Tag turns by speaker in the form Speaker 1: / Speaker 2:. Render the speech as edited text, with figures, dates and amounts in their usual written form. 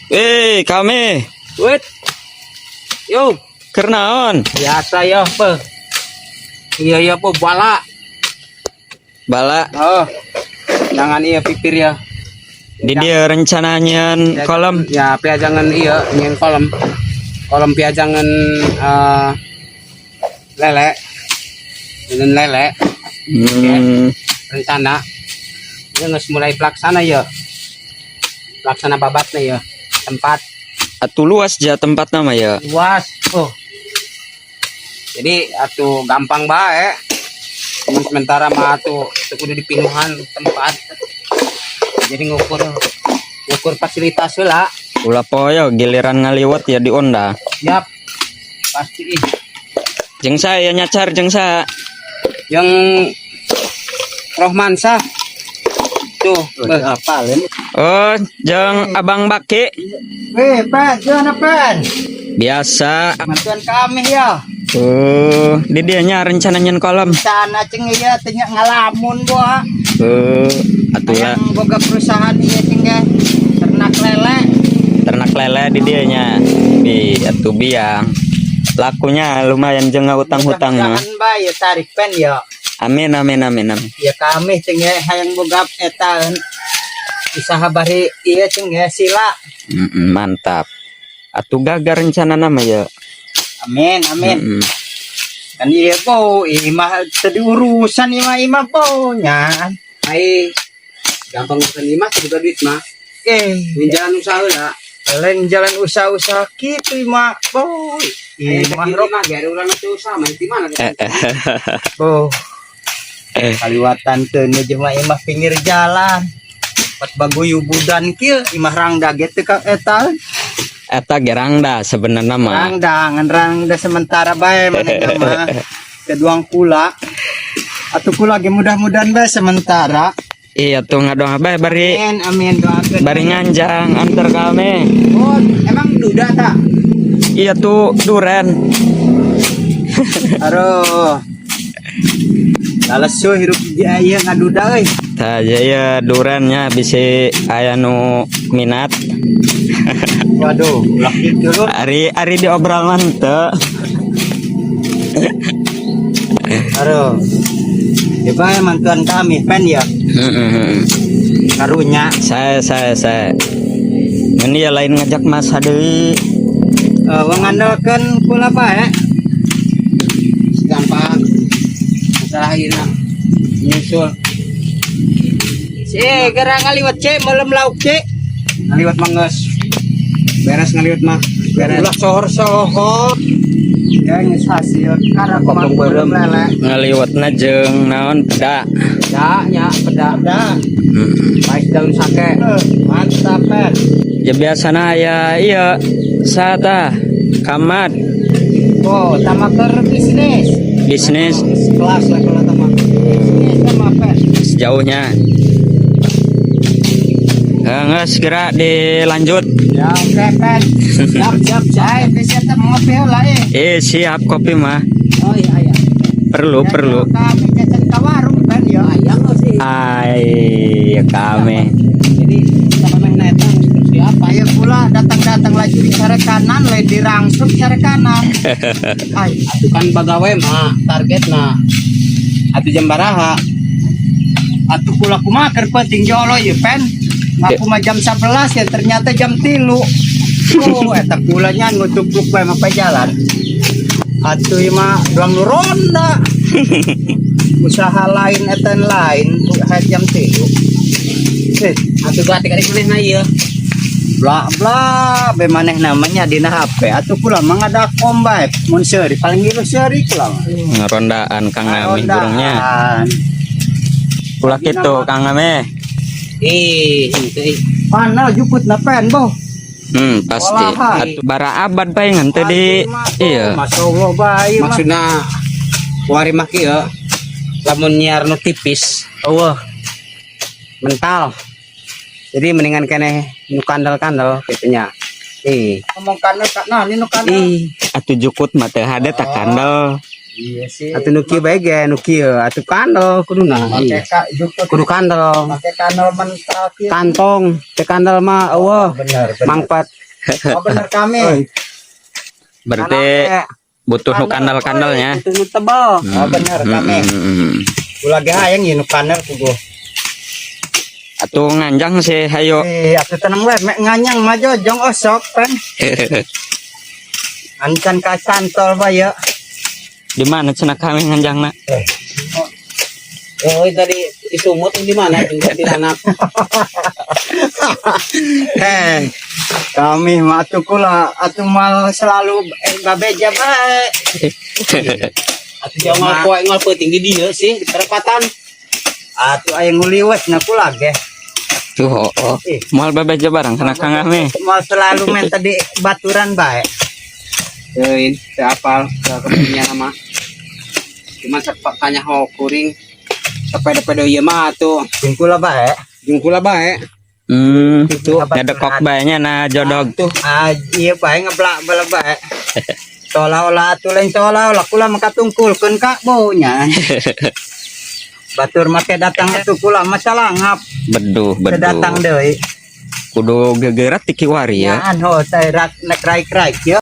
Speaker 1: Eh, kami.
Speaker 2: Wait. Yo,
Speaker 1: Keur naon?
Speaker 2: Biasa ya, pe. Iya iya po bala.
Speaker 1: Bala.
Speaker 2: Oh. Jangan iya pipir ya.
Speaker 1: Di dia rencananya kolam.
Speaker 2: Ya, piajangan iya nyieun kolam. Kolam piajangan lele. Nyieun lele rencana. Ini geus mulai pelaksana ya. Pelaksana babatnya ya. Tempat
Speaker 1: Atuh luas ja tempat nama ya.
Speaker 2: Luas. Oh. Jadi atuh gampang bae. Cuman sementara mah atuh teu kudu dipinuhan tempat. Jadi ngukur ngukur fasilitas heula.
Speaker 1: Ulah poyo giliran ngaliwat ya diundang.
Speaker 2: Siap. Pasti ih.
Speaker 1: Jeung saya nyacar jeung sa.
Speaker 2: Yang Rohmansah. Tuh, beuh.
Speaker 3: Apa ini?
Speaker 1: Oh, jeung Abang Baki.
Speaker 3: Weh, Pen, gimana, Pen?
Speaker 1: Biasa.
Speaker 3: Bantuan kami ya.
Speaker 1: Oh, di dia nya rencana nyieun kolam.
Speaker 3: Sana ceng iya tanya ngalamun gua.
Speaker 1: Oh, atuh lah.
Speaker 3: Yang boga perusahaan iya ceng ge. Ternak lele.
Speaker 1: Ternak lele di dia nya. Bi atuh biang. Lakunya lumayan jeung ngahutang-hutang mah.
Speaker 3: Mudah-mudahan bae ya tarik pen ya.
Speaker 1: Amin amin amin amin.
Speaker 3: Ya kami ceng ge hayang boga eta usaha bari iya ceng ge sila.
Speaker 1: Mantap. Atuh gagal rencana nama ya.
Speaker 3: Amin amin. Kan iya po, imah tadi urusan imah imah po nya.
Speaker 2: Ai gampang urusan imah juga duit mah.
Speaker 3: Eh,
Speaker 2: Ini jalan usaha heula.
Speaker 3: Lain jalan usaha-usaha gitu imah po.
Speaker 2: Imah
Speaker 3: Imah
Speaker 2: rok mah biar urang teh usaha mah di mana?
Speaker 3: Po. Kaliwatan teu nu mah imah pinggir jalan. Pat baguyubudan kieu imah rangda ge teu ka eta.
Speaker 1: Eta ge rangda sebenarnya mah.
Speaker 3: Rangda ngan rangda sementara bae manehna mah. Keduang kula. Atuh kula ge mudah-mudahan bae sementara.
Speaker 1: Iya tuh ngadoa bae bari
Speaker 3: Amin amin, doakeun.
Speaker 1: Bari nganjang antar kami.
Speaker 2: Oh, emang duda tak?
Speaker 1: Iya tuh duren.
Speaker 3: Aduh. Lalesu hirup dia ieu ngaduda euy.
Speaker 1: Tah ya durennya bisa aya nu minat.
Speaker 3: Waduh, ulah kitu lu.
Speaker 1: Ari ari diobral mah teu.
Speaker 3: Aduh. Ya bae mantuan kami pen ya.
Speaker 1: Heeh.
Speaker 3: Karunya.
Speaker 1: Saya. Ini ya lain ngajak Mas deui.
Speaker 3: Eh, ngandalkeun kula bae.
Speaker 2: Gampang. Masalah ini nyusul.
Speaker 3: Si, geura ngaliwat ce, melem lauk ce.
Speaker 2: Ngaliwat mah geus. Beres ngaliwat mah. Beres.
Speaker 3: Ulah sohor-sohor. Ya geus hasil karena
Speaker 2: Potong beureum.
Speaker 3: lele.
Speaker 1: Ngaliwatna jeung naon peda.
Speaker 2: Peda nya, peda.
Speaker 3: Dah.
Speaker 2: Baik daun sake.
Speaker 3: Eh, mantap pen.
Speaker 1: Ya biasana aya iya sata kamat.
Speaker 3: Oh, tama keur bisnis.
Speaker 1: Bisnis.
Speaker 3: Kelas lah kalau tama. Bisnis sama pen.
Speaker 1: Sejauhnya. Eh, nggak segera dilanjut.
Speaker 3: Ya oke pen. Siap siap siap. Bisa teh ngopi lah eh.
Speaker 1: Eh, siap kopi mah.
Speaker 2: Oh iya iya.
Speaker 1: Perlu perlu.
Speaker 3: Kami jajan ka warung pen ya.
Speaker 2: Ayang oh sih.
Speaker 1: Ai kami.
Speaker 2: Jadi sama meh na eta terus siapa?
Speaker 3: Ayo pula datang-datang laju di sare kanan, lain dirangsung sare kanan. Ay,
Speaker 2: Atuh kan bagawe mah targetna. Atuh jam baraha.
Speaker 3: Atuh kula kumaha keur penting jolo ye pen. Ngaku mah jam 11 ya ternyata jam 3. Oh, eta kulanya ngutupluk bae mah jalan. Atuh ieu mah doang nu ronda. Usaha lain eta lain hayat jam 3. Eh,
Speaker 2: Atuh berarti kali manehna ieu.
Speaker 3: Bla bla be maneh namanya dina HP atuh kula mah ngadakom bae mun seuri paling ngilu seuri kula mah.
Speaker 1: Ngerondaan Kang Amih burungnya.
Speaker 3: Rondaan.
Speaker 1: Ulah kitu Kang Amih.
Speaker 2: Ih, henteu ih.
Speaker 3: Panel juput na pen boh.
Speaker 1: Pasti.
Speaker 3: Olahan.
Speaker 1: Atuh bara abad palingan teh di iya.
Speaker 3: Masya Allah bae mah.
Speaker 2: Maksudna kuari mah kieu lamun nyiar nu tipis eueuh mental. Jadi mendingan keneh nu kandel-kandel kitu nya. Ih.
Speaker 3: Ngomong kandel kak nah ini nu kandel.
Speaker 2: Ih,
Speaker 1: Atuh jukut mah teu hade tak kandel.
Speaker 3: Iya sih.
Speaker 2: Atuh nu kieu bae ge nu kieu atuh kandel kuduna.
Speaker 3: Make
Speaker 2: Iya.
Speaker 3: ka juga
Speaker 2: Kudu kandel.
Speaker 3: make kandel mental kieu.
Speaker 2: Kantong, teh kandel mah eueuh
Speaker 3: Bener, bener.
Speaker 2: mangpat.
Speaker 3: Oh, bener kami.
Speaker 1: Berarti butuh nu kandel-kandelnya.
Speaker 2: Itu nu tebal.
Speaker 3: Oh, bener kami. Kula ge hayang ieu nu kandel kudu.
Speaker 1: Atuh nganjang sih hayo.
Speaker 3: Eh, atuh tenang we mek nganyang mah jojong osok pen. Ancan ka santol bae ya.
Speaker 1: Di mana cenah kami nganjangna?
Speaker 3: Eh,
Speaker 2: Oh, tadi di sumut di mana jeung kuntilanak.
Speaker 3: eh, kami mah atuh kula atuh mal selalu babeja bae.
Speaker 2: Atuh jauh ngal poe ngal peuting di dieu sih di perempatan.
Speaker 3: Atuh aya nguliwes na kula ge.
Speaker 1: Tuh, oh, oh.
Speaker 3: Eh.
Speaker 1: Moal bebeja barang cenah Kang Ami.
Speaker 3: Mal selalu main tadi baturan bae.
Speaker 2: Teuing teu apal ke kepunya nama. Cuman sapakanya ho kuring sepeda-peda ieu mah atuh
Speaker 3: Jeung kula bae.
Speaker 2: jeung kula bae.
Speaker 3: Itu
Speaker 1: Nyedekok bae nya na jodog.
Speaker 2: Tuh
Speaker 3: Ah, iya bae ngeblak bala bae. Seolah-olah atuh lain seolah-olah kula maka tungkulkeun ka baunya. Batur make datang atuh kula masalah ngap
Speaker 1: Beduh, beduh.
Speaker 3: datang deui.
Speaker 1: Kudu gegerat ti kiwari ya.
Speaker 3: Yaan ho teh rak nek raik-raik ya.